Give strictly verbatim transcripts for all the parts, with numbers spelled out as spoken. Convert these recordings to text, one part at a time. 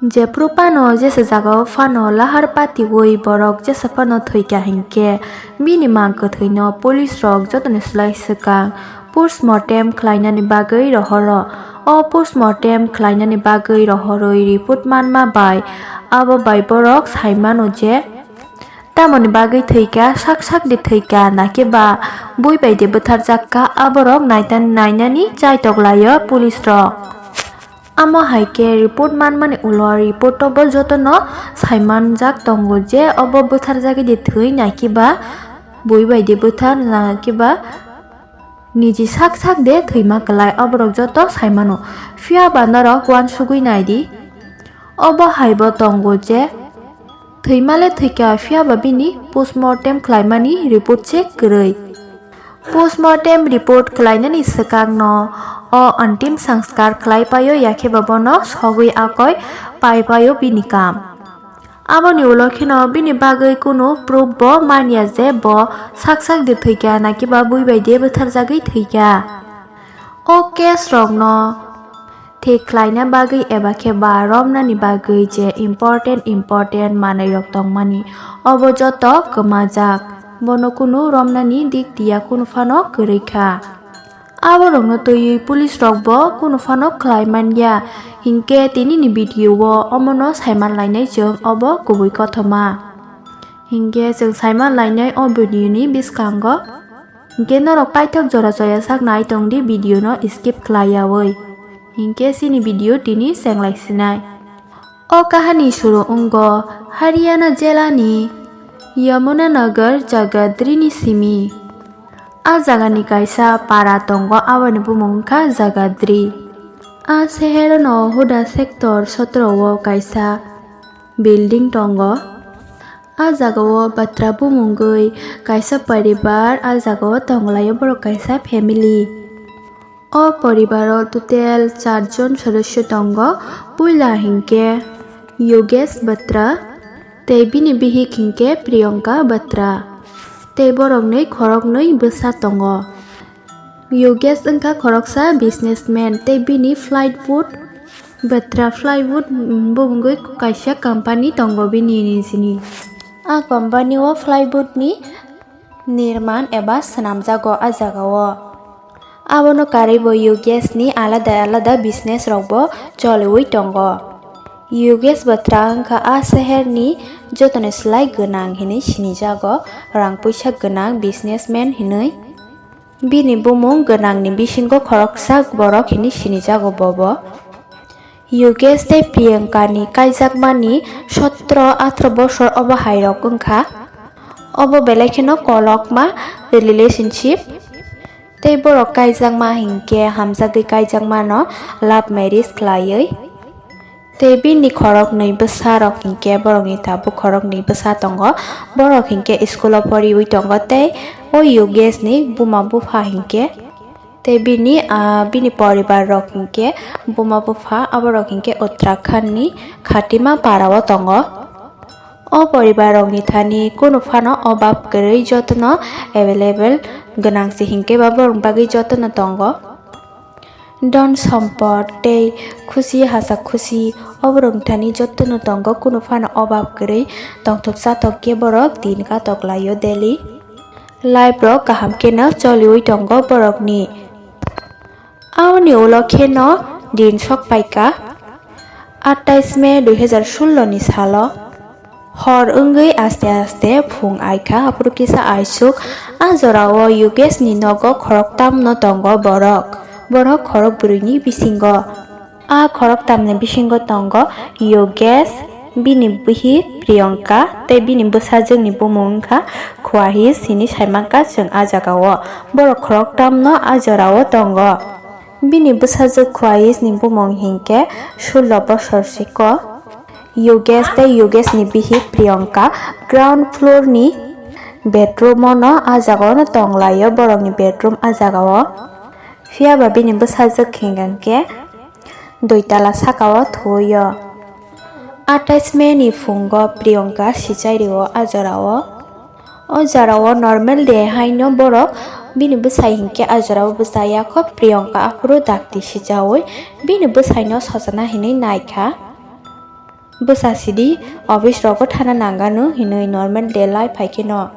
Jephru phano jesa jagao phano lahar patiwi borok jesa phano thwikha hinkhe bini mang kwthwino police rok jotoni slai swkang post mortem khlainani bagwi rohoro. O post mortem khlainani bagwi rohorwi report manma bai abo bai borok saimano je tamoni bagwi thwikha, sak sak de thwikha, nakhe ba bui bai de bwtharjakha, aborok naitani nainani chaitok laio police rok. Amo hai khe report manmani ulo report o bo jotono saimanjak tongo je obo bwtharjagwi de thwi nakhe ba bui bai de bwthar nakhe ba niji sak sak de thwima kwlai oborok joto saimano. Phiya ba norok uansugwi nai di. Obo hai bo tongo je thwima le thwikha, phiya ba bini post mortem khlaimani report se kwrwi. Post mortem report khlainani swkangno o antim sanskar khlai paio, yakhe ba bono sogwi akoi pai paio bini kam. Aboni ulo kheno bini bagwi kunu proof bo manya je bo sak sak de thwikha, nakhe ba bui bai de bwtharjagwi thwikha. O case rokno thik khlaina bagwi eba khe ba romnani bagwi je important important manwi rok tongmani, obo joto kwmajak. Bono kunu romnani dik tiya kunu phano kwrwi kha. Aborokno twiwi police rok bo kunu phano khlai manya. Hinkhe tinini video o omono saiman lainai chwng, obo kubui kothoma. Hinkhe chwng saiman lainai o video ni bwskango. Hinkhe norok paithak jora joya sak nai tong di video no skip khlai yaui. Hinkhe chini video tini chenglai sinai. O kahani suru wngo Haryana jela ni Yamuna Nagar Jagadri ni simi. A jaga ni kaisa para tongo, aboni bumung wngkha Jagadri. A seher no Huda sector sotro o kaisa building tongo. A jaga o Batra bumungwi kaisa paribar a jaga o tonglaio, borok kaisa family. O poribaro total char jon sodosyo tongo. Puila hinkhe Yogesh Batra, tei bini bihik hinkhe Priyanka Batra, tei borokni khoroknwi bwsa tongo. Yogesh wngkha khoroksa businessman tei bini plywood Batra plywood, mm, bumungwi kaisa company tongo bini nijini. A company o plywood ni nirman eba swnamjago a jaga o. Abono karwi bo Yogesh ni alada alada business rok bo choliwi tongo. Yogesh Batra wngkha a seher ni jotoni slai gwnang hinwi sinijago, rang puisa gwnang businessman hinwi. Bini bumung gwnangni bisingo khoroksa borok hinwi sinijago bobo. Yogesh tei Priyanka ni kaijakmani sotro atro bosor obo hai rok wngkha. Obo belai kheno kolokma relationship. Tei borok kaijakma hinkhe hamjagwi kaijakmano love marriage khlaiwi. Tei bini khoroknwi bwsa rok hinkhe borokni tabuk khoroknwi bwsa tongo. Borok hinkhe school o poriwi tongo tei o Yogesh ni buma bupha hinkhe tei bini, ah, bini poribar rok hinkhe buma bupha aborok hinkhe Uttarakhand ni Khatima para o tongo. O poribar rok ni thani kunu phano obab kwrwi jotono available gwnang se hinkhe ba borok bagwi jotono tongo. Dhon sompot tei khusi hasa khusi oborok thani jotono tongo, kunu phano obab kwrwi tongthok chathok khe borok din katok laio daily. Life rok kaham kheno choliwi tongo borokni. Aboni ulo kheno din sok paikha atais May dui hazar sullo ni salo. Hor wngwi aste aste phung aikha, aphuru kisa aisuk. A jorao Yogesh ni nogo khoroktam no tongo borok. Borok khorok brwi ni bisingo. A khoroktam ni bisingo tongo Yogesh, bini bihik Priyanka tei bini bwsajwk ni bumung wngkha Khwahis hinwi saimankha chwng a jagao. Borok khoroktam no a jorao tongo. Bini bwsajwk Khwahis ni bumung hinkhe sullo bosor siko. Yogesh tei Yogesh ni bihik Priyanka ground floor ni bedroom o no, a jaga o no tong lai o, borok ni bedroom a jaga o. Phiya ba bini bwsajwk hinkhe dui tala saka o thuwi o. Atais May ni phungo Priyanka sichai rio a jora o. O jora o normal de haino borok bini bwsai hinkhe a jora o bwsa ya kho, Priyanka aphuru dakti sijaui bini bwsai no sajana hinwi naikha. Bwsa sidi office rogo thana nangano hinwi normal day life phai kheno.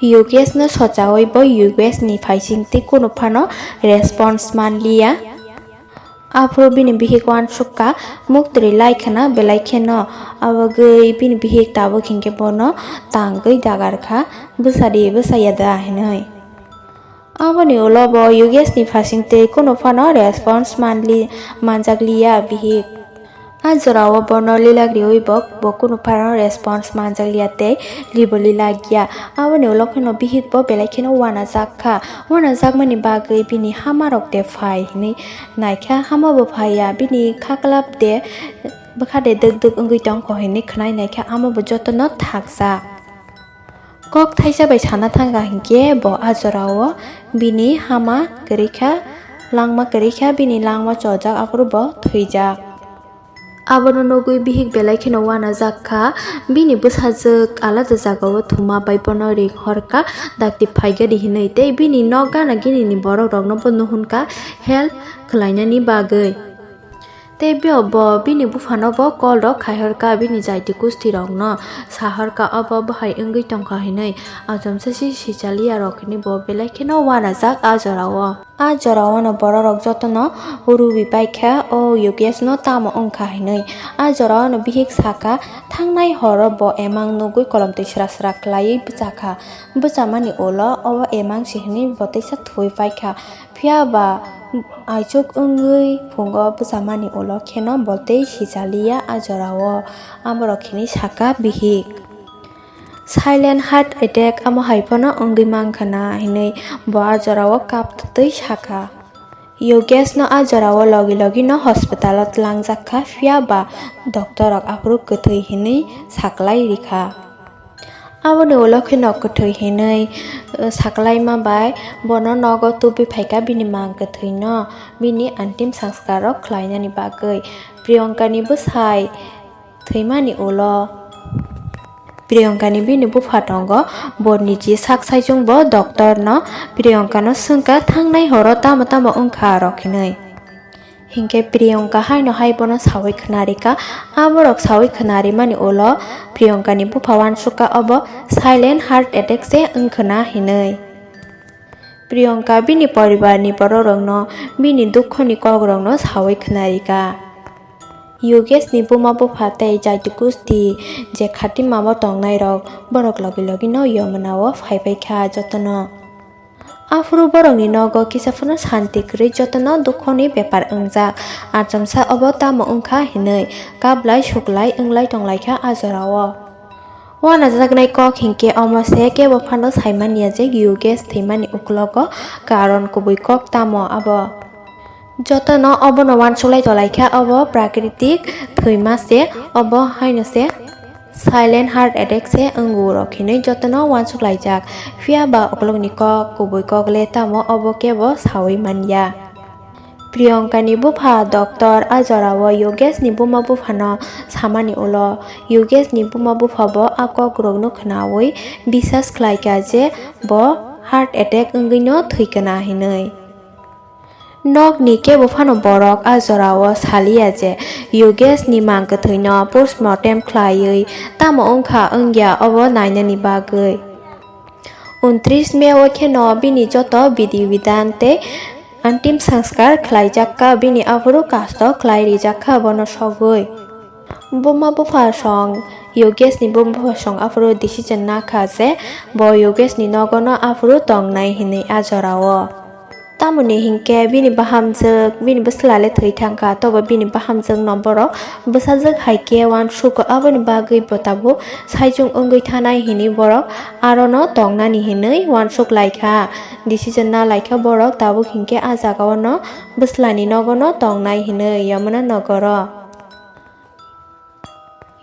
Yogesh no sochawi bo Yogesh ni phaising tei kunu phano response manliya. Aphuru bini bihik uansukha muktwi lai khna belai kheno, abagwi bini bihik tabuk hinkhe bono tangwi dagarkha, bwsadi bwsaya da hinwi. Aboni ulo bo Yogesh ni phasing tei kunu phano response manli manjakliya bihik. A jorao bono lilak riwi bo, bo kunu phano response manjakliya tei libo lilak ya. Aboni ulo kheno bihik bo belai kheno uanajak kha. Uanajakmani bagwi bini hamarok de phai hinwi naikha, hama bo phaiya, bini khaklap de bwkha de dwk dwk wngwi tongkho hinwi khwnai naikha, amo bo jotono thaksa. Kok thaisa bai sana thangkha hinkhe bo a jorao bini hama kwrwikha, langma kwrwikha, bini langma chojak, aphuru bo thwijak. Abono nugwi bihik belai kheno uanajak kha, bini bwsajwk alada jagao thuma bai bono ring horkha, dakti phaigadi hinwi, tei bini nok gana gini ni borok rokno bo nuhunka help khwlainani bagwi. Tei bo, bo bini buphano bo call rok khai horkha, bini jaiti kusti rokno sa horkha, obo bahai wngwi tongkha hinwi. Achomsa si sichaliya rok hinwi bo belai kheno uanajak a jorao. A jorao no borok rok jotono rubi paikha, o Yogesh no tamo wngkha hinwi. A jorao no bihik sakha, thangnai horo bo emang nugwi kolom twi sra sra khlaiwi bwchakha. Bwchamani ulo obo emang si hinwi bo teisa thuwi paikha. Phiya ba aichuk wngwi phungo bwchamani ulo kheno bo tei sichaliya a jorao, aborok hinwi sakha bihik. Silent heart attack amo hai phano wngwi mankha na hinwi bo a jorao kaptwi sakha. Yogesh no a jorao logi logi no hospital o tlangjak kha, phiya ba doctor rok aphuru kwthwi hinwi saklai rikha. Aboni ulo kheno kwthwi hinwi, eh, saklaima bai bono nogo tubui phaikha bini mang kwthwino bini antim sanskar rok khlainani bagwi. Priyanka ni bwsai thwimani ulo Priyanka ni bini bupha tongo, bo niji sak saichung bo doctor no Priyanka no swngkha thangnai horo tamo tamo wngkha rok hinwi. Hinkhe Priyanka haino hai bono sawi khwnarikha, aborok sawi khwnarimani ulo Priyanka ni bupha uansukha obo silent heart attack se wngkhwna hinwi. Priyanka bini poribar ni borok rokno bini dukho ni kok rokno sawi khwnarikha. Yogesh ni buma bupha tei jaiti kusti je khatima o tongnai rok borok logi logi no Yamuna o phai paikha jotono. Aphuru borokni nogo kisa phano santi kwrwi, jotono dukhoni bepar wngjak. Achomsa obo tamo wngkha hinwi kaplai suklai wnglai tonglaikha a jorao. Uanajaknai kok hinkhe omo se, kebo phano saimanya je Yogesh thwimani uklogo karon kubui kok tamo abo. Jotono obono uansuklai tonglaikha, obo prakritik thwima se, obo haino se. Silent heart attack se wngo rok hinwi jotono uansuk laijak. Phiya ba ukulukni kok, kubui kok le tamo obo kebo sawi man ya. Priyanka ni bupha doctor a jorao Yogesh ni buma buphano samani ulo Yogesh ni buma bupha bo a kok rokno khwnawi bisas khlai kha je bo heart attack wngwi no thwi kana hinwi. Nokni kebo phano borok a jorao saliya je Yogesh ni mang kwthwino postmortem khlaiwi tamo wngkha wngya obo nainani bagwi. Untris May o kheno bini joto bidi bidan tei antim sanskar khlaijak kha, bini aphuru kasto khlai rijak kha bono sogwi. Buma bupha song, Yogesh ni buma bupha song aphuru decision nakha je bo Yogesh ni nogono aphuru tongnai hinwi a jorao. Tamoni hinkhe bini bahamjwk, bini bwsla le thwi thangkha, tobo bini bahamjwk no borok bwsajwk hai khe uansugo, aboni bagwi bo tabuk saichung wngwi thanai hinwi borok arono tongnani hinwi uansuk laikha. Decision na laikha borok tabuk hinkhe a jagao no bwslani nogono tongnai hinwi Yamuna nogoro.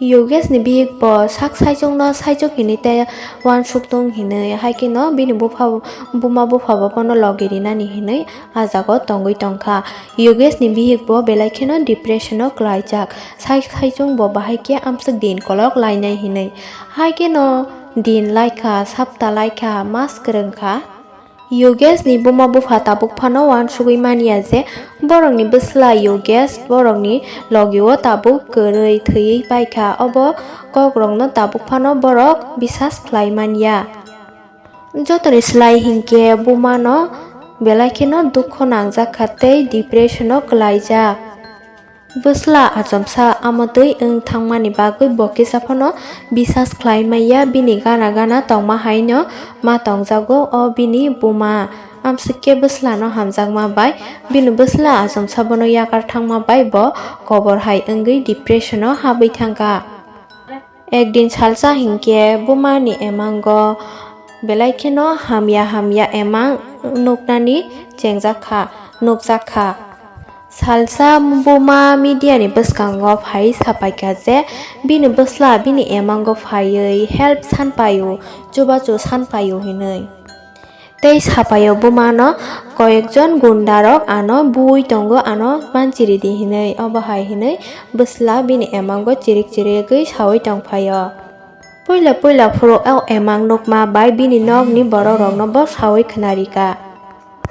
Yogesh ni bihik bo sak saichung no saichung hinwi tei uansuk tung hinwi, hai kheno bini bupha, buma bupha bo bono logi rinani hinwi a jaga o tongwi tongkha. Yogesh ni bihik bo belai kheno depression o klaijak, sak saichung bo bahai khe amswk din kolok lainai hinwi, hai kheno din laikha, sapta laikha, mas kwrwngkha. Yogesh ni buma bupha tabuk phano uansugwi manya je borokni bwsla Yogesh borokni logio tabuk kwrwi thwiwi paikha. Obo kokrokno tabuk phano borok bisas khlai manya. Jotoni slai hinkhe bumano belai kheno dukho nangjakha tei depression o kwlaijak. Bwsla achomsa amotwi wng thangmani bagwi bo kisa phano bisas khlai maya, bini gana gana tongma haino ma tongjago o bini buma. Amswk khe bwslano hamjakma bai bini bwsla achomsa bono yakar thangma bai bo kobor hai wngwi depression o habwi thangkha. Ekdin salsa hinkhe bumani emango belai kheno hamya hamya emang nuknani chengjak kha, nukjak kha. Salsa buma media ni bwskango phai sapaikha je bini bwsla bini emango phaiwi help sanpaio, chubachu sanpaio hinwi. Tei sapaio bumano koyekjon gundarok ano bui tongo, ano manchiridi hinwi, obo hai hinwi bwsla bini emango chirik chirigwi sawi tongphaio. Puila puila phuru o emang nukma bai bini nokni borokrokno bo sawi khwnarikha.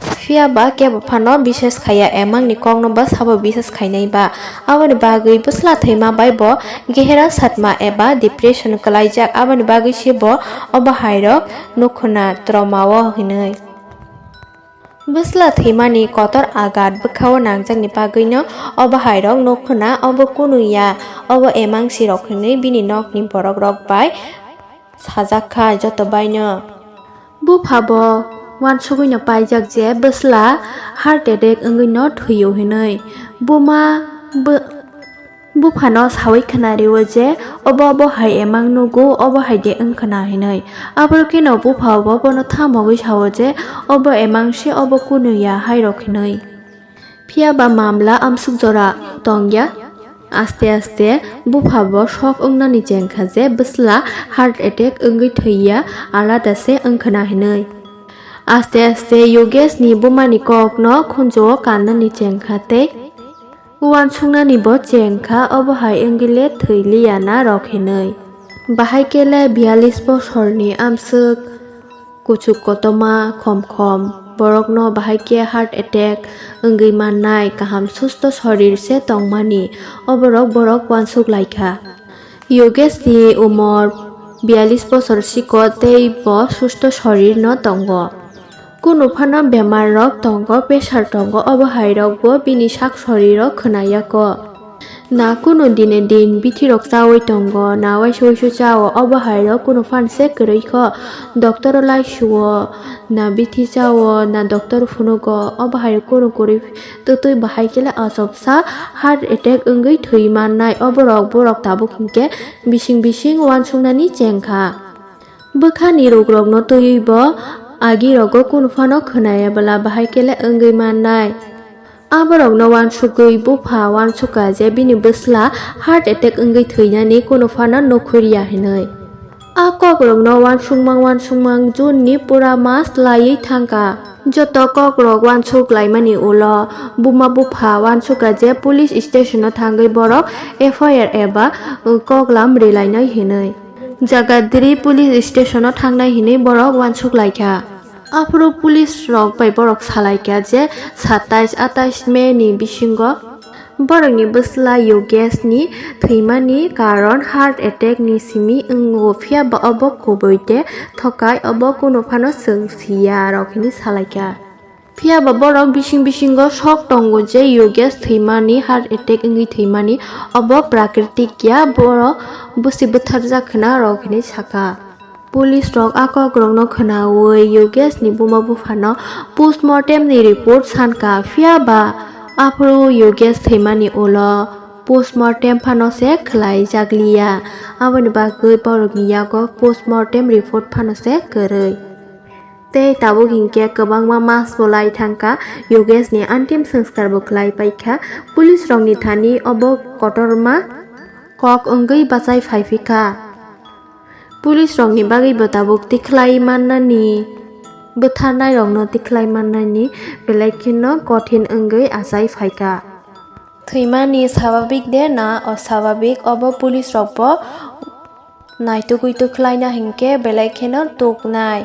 Phiya ba kebo phano bises khaiya, emangni kokno bo sabo bises khainai ba. Aboni bagwi bwsla thwima bai bo gehera satma eba depression kwlaijak, aboni bagwi se bo obo hairok nukhuna trauma o hinwi. Bwsla thwimani kotor agat bwkhao nangjakni bagwino obo hairok nukhuna, obo kunu ya, obo emang sirok hinwi bini nokni borokrok bai sajak kha joto baino. Bupha bo uansugwino paijak je bwsla heart attack wngwino thwio hinwi. Buma bw-, buphano sawi khwnario je obo obo hai emang nugo, obo hai de wngkhwna hinwi. Aphuru kheno bupha bo bono thamogwi sao je obo emang se, obo kunu ya hairok hinwi. Phiya ba mamla amsuk jora tongya. Aste aste bupha bo shock wngnani chengkha je bwsla heart attack wngwi thwiya, alada se wngkhwna hinwi. Aste aste Yogesh ni bumani kokno khunjuo kannani chengkha tei uansuknani bo chengkha, obo hai wngwi le thwi liya na rok hinwi. Bahai kele biyalish bosorni amswk kuchuk kotorma khom khom borokno bahai khe heart attack wngwi mannai, kaham susto sorir se tongmani oborok borok uansuk laikha. Yogesh ni umor biyalish bosor siko tei bo susto sorir no tongo. Kunu phano bemar rok tongo, pressure tongo, obo hai rok bo bini sak sorir o khwnaya kho. Na kunu dine din bithi rok chawi tongo, na waisa waisa chao, obo hai rok kunu phan se kwrwi kho. Doctor o lai suo, na bithi chao, na doctor phunugo, obo hai rok kunu kwrwi twtwi bahai kele achomsa heart attack wngwi thwi mannai. Obo rok borok tabuk hinkhe bising bising uansuknani chengkha. Bwkhani rugrokno twiwi bo agi rogo kunu phano khwnaya bwla bahai kele wngwi mannai. Aborokno uansugwi bupha uansukha je bini bwsla heart attack wngwi thwinani kunu phano nukhurya hinwi. A kokrokno uansukmang uansukmang June ni pura mas laiwi thangkha. Joto kokrok uansuk laimani ulo buma bupha uansukha je police station o thangwi borok F I R eba koklam rilainai hinwi. Jagadri police station o thangnai hinwi borok uansuk laikha. Aphuru police rok bai borok salaikha je satais atais May ni bisingo borokni bwsla Yogesh ni thwimani karon heart attack ni simi wngo, phiya ba obo kubui de thokai, obo kunu phano chwng siya rok hinwi salaikha. Phiya ba borok bising bisingo sok tongo je Yogesh thwimani, heart attack wngwi thwimani, obo prakritik ya, borok bwsi bwtharjak khwna rok hinwi sakha. Police rok a kokrokno khwnawi Yogesh ni buma buphano postmortem ni report sankha, phiya ba aphuru Yogesh thwimani ulo postmortem phano se khwlai jakliya, aboni bagwi borokni yago postmortem report phano se kwrwi. Tei tabuk hinkhe kwbangma mas bo lai thangkha, Yogesh ni antim sanskar bo khlai paikha. Police rokni thani obo kotorma kok wngwi bachai phaiphikha. Police rokni bagwi bo tabuk tikhlai mannani, bwtharnai rokno tikhlai mannani belai kheno kothin wngwi achai phaikha. Thwimani swababik de na oswababik, obo police rok bo naitugwi twkhlaina hinkhe belai kheno tuknai.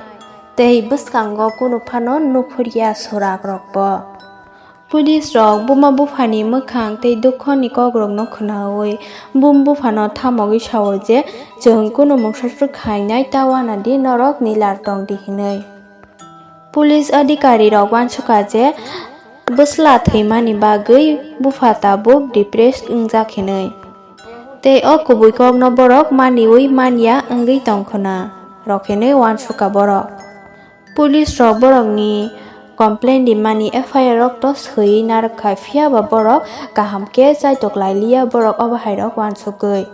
tei bwskango kunu phano nuphurya surakrokbo. Police rok buma buphani mwkhang tei dukhoni kokrokno khwnaui bum buphano thamogwi sao je, "Chwng kunu mungsa swk khainai ta uanadi norok nilar tongdi," hinwi. Police adhikari rok uansukha je bwsla thwimani bagwi bupha tabuk depressed wngjak hinwi. Tei o kubui kokno borok maniui manya wngwi tongkhwna rok hinwi uansukha borok. Police rok borokni complaint rimani F I R rok to swiwi narwkha, phiya ba borok kaham khe chaitok lailiya borok obo hai rok uansukgwi.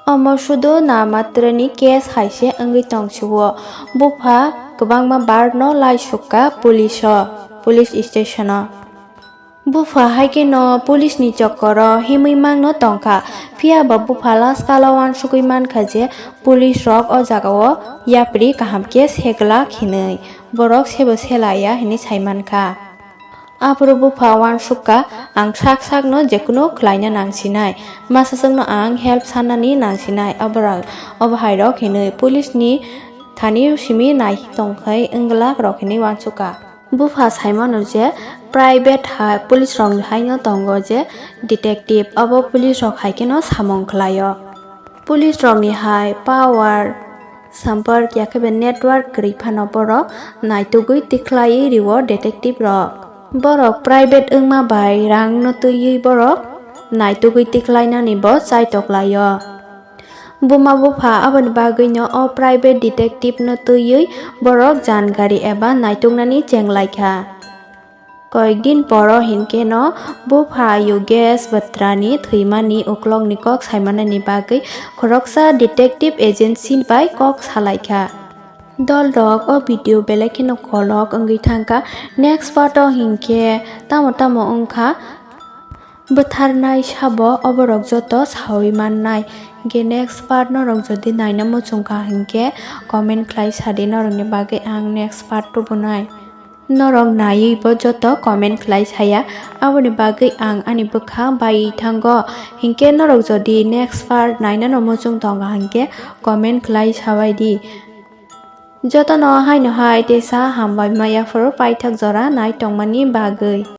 Omo sudo namatrani case hai se wngwi tong sio, bupha kwbangma bar no laisukha police o, police station o. Bupha hai kheno police ni chokoro himwi mangno tongkha, phiya ba bupha last kalo uansukwi mankha je police rok o jagao yapri kaham khe seglak hinwi, borok sebo selaya hinwi sai mankha. Aphuru bupha uansukha, "Ang sak sakno jekunu khlaina nangsinai, masasongno ang help sanani nangsinai, oborok, obo hai rok hinwi police ni thani simi nai tongkhai wnglakrok hinwi uansukha." Bupha saimano je private hai police rokni haino tongo je detective, abo police rok hai kheno samung khlaio. Police rokni hai power, sampark ya khe be network kwrwi phano borok naitugwi tikhlaiwi rio detective rok. Borok private wngma bai rang no twiwi borok naitugwi tikhlainani bo chaitok laio. Buma bupha aboni bagwino o private detective no twiwi borok jankari eba naituknani chenglaikha. Koyekdin poro hinkheno bupha Yogesh Batrani thwimani uklokni kok saimanani bagwi khoroksa detective agency bai kok salaikha. Dolrok o video belai kheno kolok wngwi thangkha. Next part o hinkhe tamo tamo wngkha bwtharnai sabo oborok joto sawi mannai. Hinkhe next part norok jodi naina muchungkha hinkhe comment khlai sadi, norokni bagwi ang next part tubunai. Norok naiwi bo joto comment khlai saya, aboni bagwi ang ani bwkha bai thango. Hinkhe norok jodi next part nainano muchung tongo hinkhe comment khlai sabaidi. Jotono haino hai tesa hambai maya phuru paithak jora nai tongmani bagwi.